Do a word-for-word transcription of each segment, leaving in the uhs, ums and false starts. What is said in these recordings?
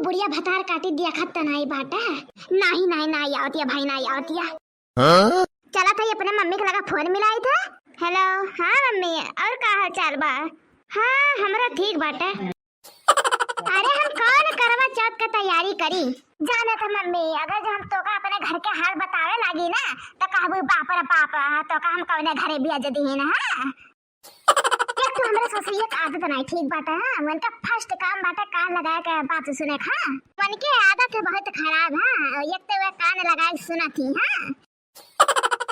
पुड़िया भतार काटी देखत त नाई बाटे। नाही, नाही, नाही आवतिया भाई, नाही आवतिया। हाँ? चला था, अपने मम्मी के लगा फोन मिलाई था। हेलो, हाँ मम्मी, और का हाल चाल बा? हाँ, हमरा ठीक बाटे। अरे, हम कौन करवा चौथ का तैयारी करी? जाना था मम्मी, अगर जो हम तोका अपने घर के हाल बतावे लागी ना, तो कहबू, "बाप रे बाप, तोका हम कौने घरे भेज दीन, हाँ?" एक तो हमरे ससुरिया के आदत नहीं ठीक बाटे, हाँ? उनका फर्स्ट काम बाटे कान लगा के बात सुने का, हाँ? उनके आदत है बहुत खराब, हाँ? एक तो वे कान लगा के सुनत ही, हाँ?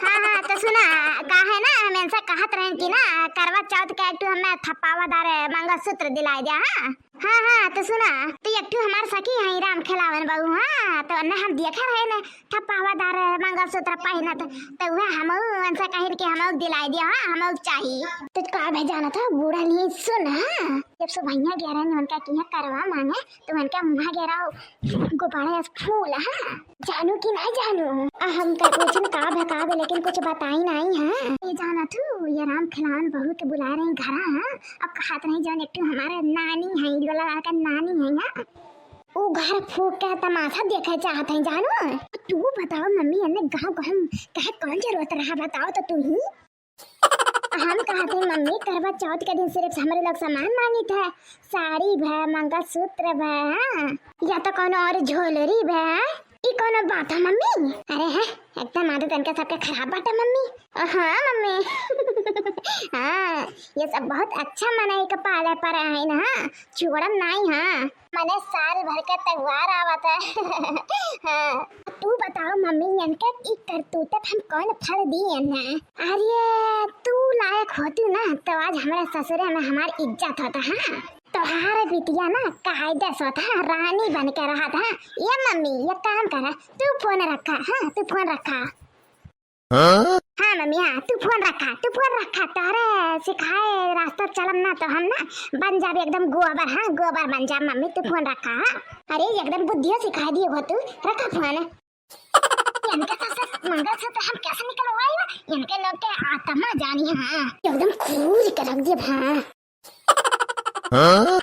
हाँ, हाँ, तो सुना, का है ना, हम इनसे कहत रहन कि ना, करवा चौथ के एक ठो हमें थप्पावादार मंगलसूत्र दिलाए दिया, हाँ? हाँ, हाँ, तो सुना, तो एक ठो हमार सखी है राम खेलावन बहू, हाँ, तो उन्हें हम देखे रहे ने, थप्पावादार मंगलसूत्र पहनत, तो वह हमऊ उनसे कहिन कि हमऊ दिलाए दिया, हाँ, हमऊ चाही। तो का भाई जाना था, बूढ़ा नहीं सुन, हाँ, जब सुबहिया गया रहे उनका किया करवा मांगे, तो उनका मुँह गया रहो गुब्बारा फूल, हाँ। जानू कि नहीं जानू? आ, हम का पूछन का भकावे, लेकिन कुछ बताई नहीं है। ये जाना तू, ये राम खिलावन बहू के बुला रहे हैं घरा, हाँ? अब कहत नहीं जान, एक ठो हमारे नानी है, लोला लाल का नानी है ना, वो घर फूक के तमाशा देखे चाहत है, जानू? तू बताओ मम्मी, इन्हें गाँव को हम कहे कौन जरूरत रहा, बताओ तो तू ही। हम कहत हई, मम्मी, करवा चौथ के दिन सिर्फ हमरे लोग सामान मांगित है, साड़ी भय, मंगलसूत्र भय, हाँ, या तो कौनो और ज्वेलरी भय, हाँ? ई कौनो बात है मम्मी? अरे है, एकदम आदत इनके सबके खराब बाटे मम्मी। हाँ मम्मी। हाँ, ये सब बहुत अच्छा मनई के पाले पर है ना, हाँ? छोड़म नाई, हाँ। मने साल भर के त्योहार आवत है। हाँ। तू बताओ मम्मी, इनके ई करतूत हम कौन फल दिए ना? अरे, तू लायक होती ना, तो आज हमारे ससुरे में हमार इज्जत होता, हाँ? तोहार बिटिया ना कायदे से होता, रानी बन के रहत, हाँ? ये मम्मी, ये काम करा, तू फोन रखा, हाँ? तू फोन रखा। हाँ? हाँ मम्मी, हाँ, तू फोन रखा, तू फोन रखा, तोहरे सिखाए रास्ता चलम ना तो हम ना बन जाबे एकदम गोबर, हाँ, गोबर बन जाब मम्मी, तू फोन रखा, हाँ। अरे एकदम बुद्धियो सिखा दिए हो तू, रखा फोन। इनके तो सिर्फ मंगलसूत्र हम कैसे निकलवाई ना, इनके लोग के आत्मा जानी, हाँ। एकदम खूर के रख दिए, हाँ। हाँ?